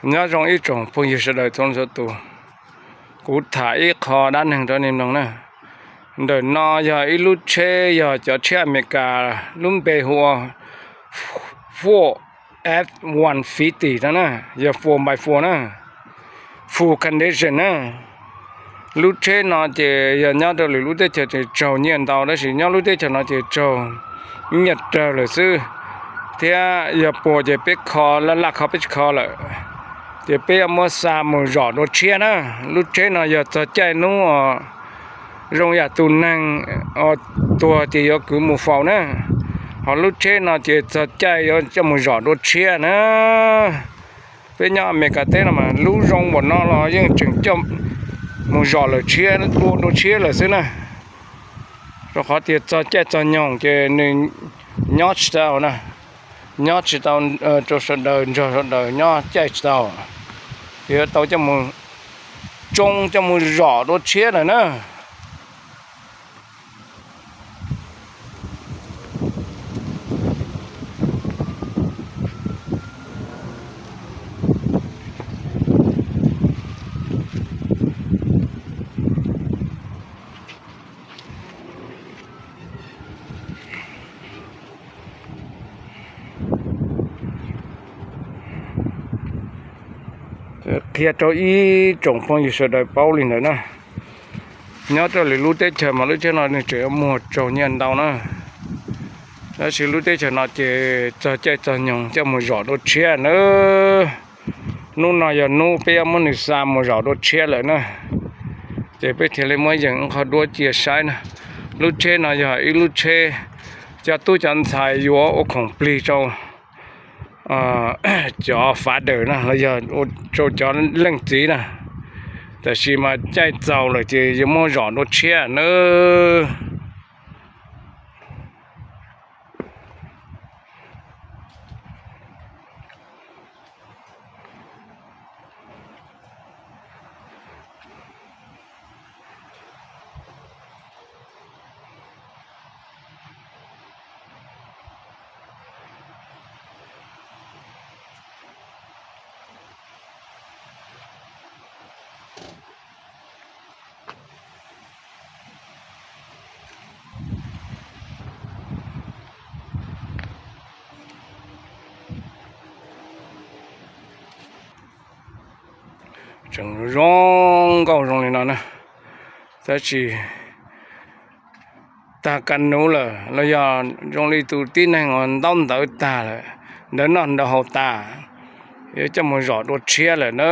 Nyob zoo ib tsoom phooj ywg sawv daws txhua leej txhua tus. Kuv tham ib qho dab neeg rau nej mloog na. Ntawm no yog ib lub tsheb, yog cov tsheb Amelikas, lub npe hu ua Ford F one fifty no na, yog four by four na, full condition na. Lub tsheb no ces yog nyob rau lwm lub teb chaws ces tsaug nyiaj ntau, tab sis nyob lub teb chaws no ces tsaug nyiaj rawg lawm xwb. Thiab yog puas ces peb kho laj laj kho peb tsis kho lawm, ces peb yuav muab xa mus zom dua tshiab na. Lub tsheb no yog txog caij hnub zoo yam tus neeg tuag ces yuav kwv mus faus na. Ho lub tsheb no ces txog caij yuav coj mus zom dua tshiab na. Peb nyob Amelikas teb no mas lub zoo npaum no los yeej tseem coj mus zom lawm tshiab, dua dua tshiab lawm xwb na. Rau qhov tias txog caij txog nyoog ces nws nyob tsis tau na, nyob tsis tau rau sawv daws, nrog sawv daws nyob caij tsis tau, ces yuav tau coj mus tsoo coj mus zom dua tshiab lawm na. Qhia rau ib tsoom phooj ywg sawv daws paub li ntawd na. Nyob rau lwm lub teb chaws mas lub tsheb no nws tseem yuav muag tsaug nyiaj ntau na. Tab sis lub teb chaws no ces txog caij txog nyoog coj mus zom dua tshiab na. Hnub no yog hnub peb yuav muab nws xa mus zom dua tshiab lawm na. Ces peb thiaj li muab yeem qhov duab cia saib na. Lub tsheb no yog ib lub tsheb cov tub cov ntxhais yuav ua khoom plig rau cov father na, los yog rau cov leej txiv na. Tab sis mas caij txaus lawm ces yuav muab zom dua tshiab nawb. Tseem zoo nkauj zoo li no na, tab sis tag ka nuv lawm los yog zoo li tus tib neeg uas ntaub ntawv tag lawm, ntawv noj ntawv haus tas, yuav coj mus zom dua tshiab lawm na.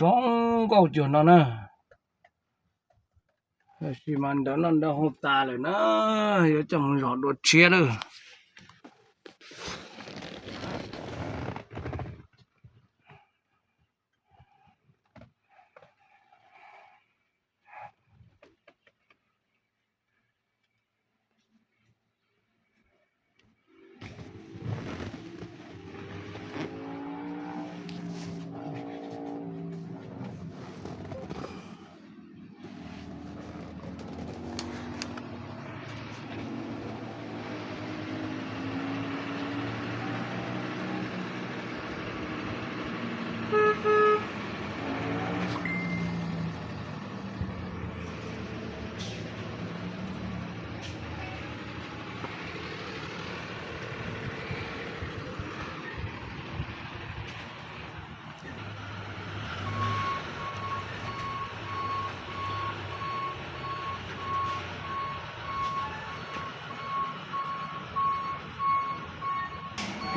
Zoo nkauj cuag no na. Tab sis mas ntawv noj ntawv haus tas lawm na, yuav coj mus zom dua tshiab lawm.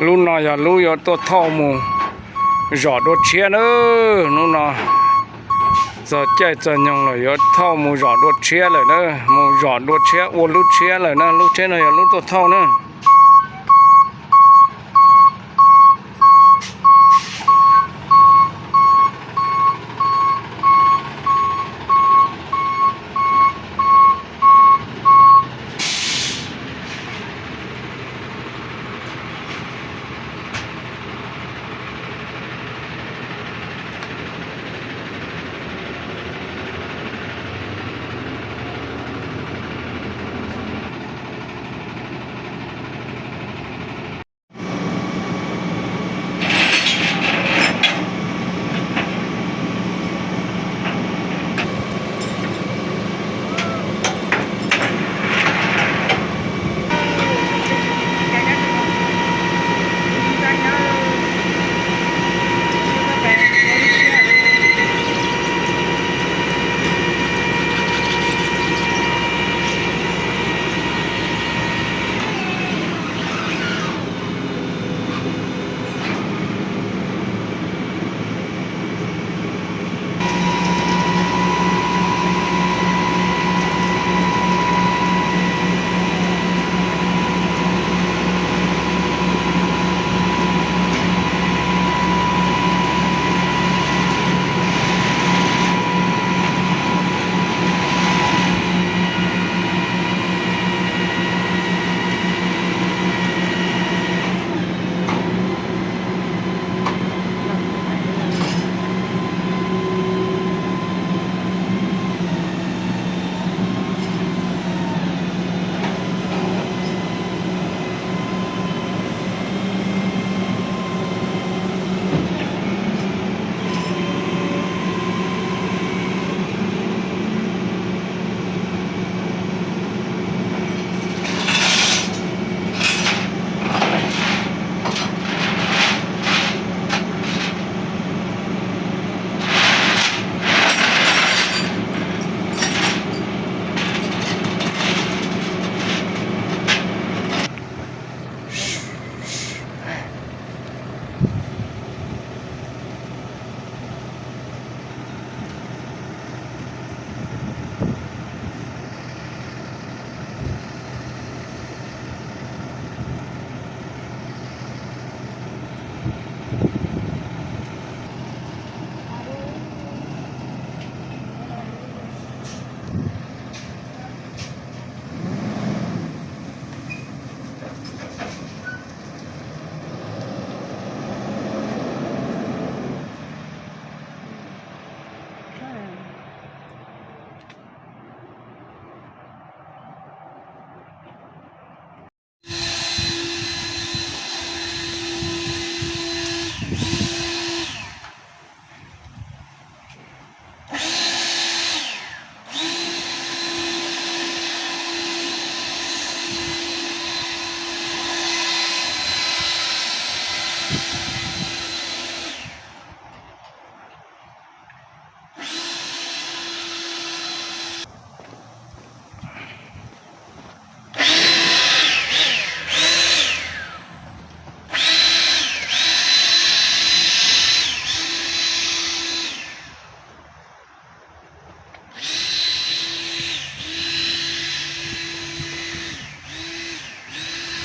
Lub no yog lub yuav tuaj thauj mus Zom dua tshiab na, hnub no txog caij txog nyoog lawm yuav thauj mus zom dua tshiab lawm na, mus zom dua tshiab ua lub tshiab lawm na, lub tshiab no yog lub tuaj thauj na.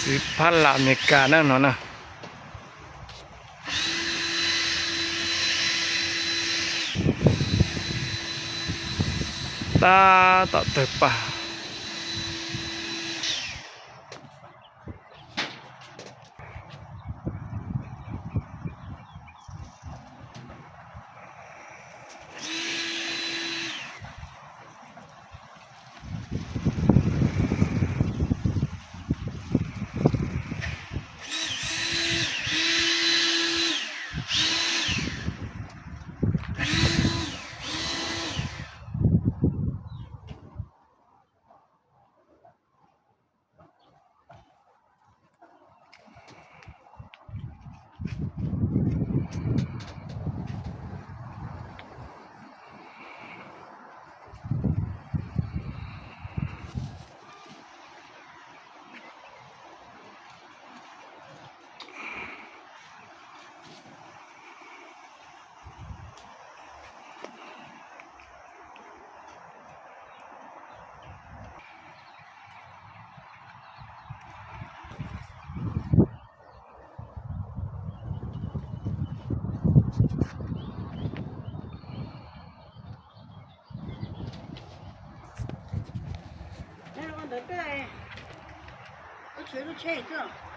Txiv phab lam Amelikas na no na. Tab tom tawg paj. Ua ntawd tej, ua tsheb lub tsheb xwb.